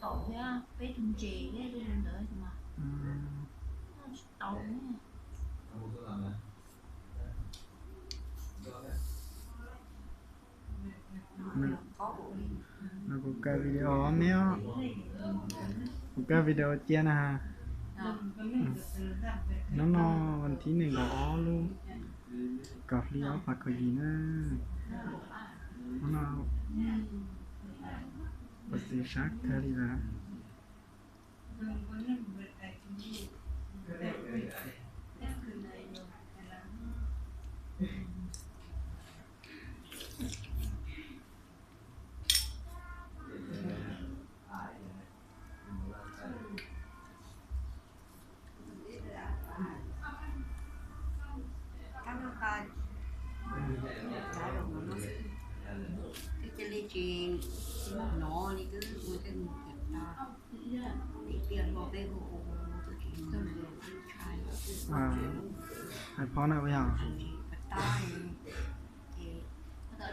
Thiab peb tug ntses thiab ntawd mas tsis tau. No kuv kaw video me, kuv kaw video cia na. Hnub no vas thib nees nkaum ob lub kaum hli ob phav kaum yim na. Hnub no pas xis sab kawg li lawm. Twb cia li tsis hnov li, twb ua tej mus tiam tag, tim tiag nkaus peb hu hu twb tsis ntshai. Hais phov na puas yog?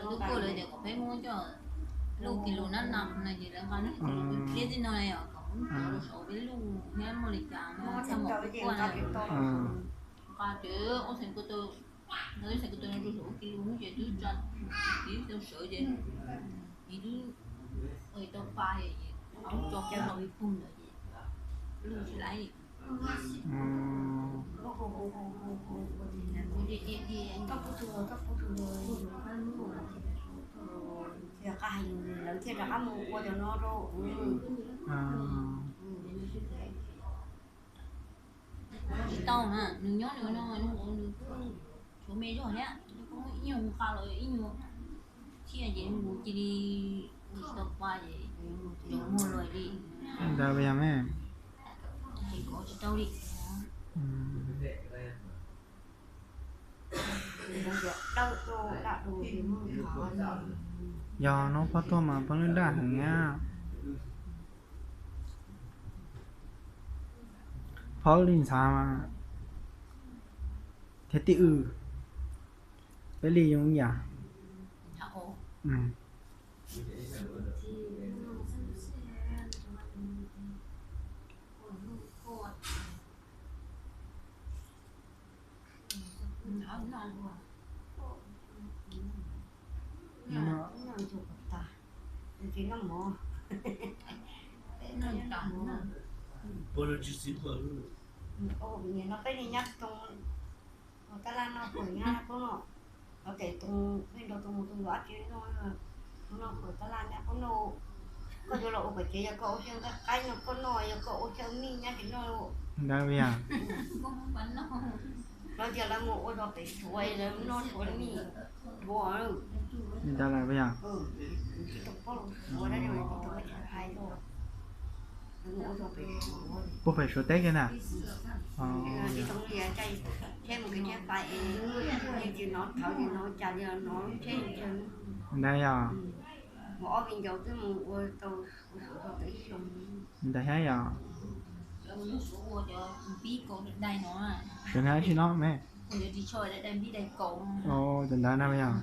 Lub kuaj lawv tias kom peb muab coj luj kis lus nab na no ces lawv nqa lub kis lus pliab txij no na yom, kom muab coj los saum peb luj thiab muaj li cas no txaj muag kuaj na. Nqa ces ua xeem ko taw, ntawd xeem ko taw no rau saum ua kis lus ces twb tsa, twb tau sawv ces, ces twb ua tau pa ces tso kiag hlo ib pug ntawd ces luj tsis laib. Lawv thiaj rov qab mus ua cov no rau. Tsis tau na, nws nyob nws no, nws tshuav me zog thiab, nws kuj muaj ib nyuag nqa los ib nyuag thiaj ces nws cia li tsis tau pa ces tsis muag los li. Ntawd yog me, ces kov tsis tau li. Yog no phob tuaj mas phob lub daj heev na. Phob li ntxhav mas thiab tib w, peb li zoo yam. Peb li nyab too, tab laj no pom nyab qub no, tes too, peb nrog too mus too yuav dab tsi no, no pom tab laj nyab qub no, koj yuav los ua kom tsev yog koj ua xyaw nqaij qaib no koj noj, yog koj ua xyaw mij nyab tsis noj. Ntawd yog lawv tias lawv mus ua zog pem Suav, lawv noj Suav mij, Suav. Ntawd lawm yog. Puag pem Suav teb kiag na. Ntawd yog. Ntawd thiab yog. Cov na tsis no me. Cov ntawd na yog.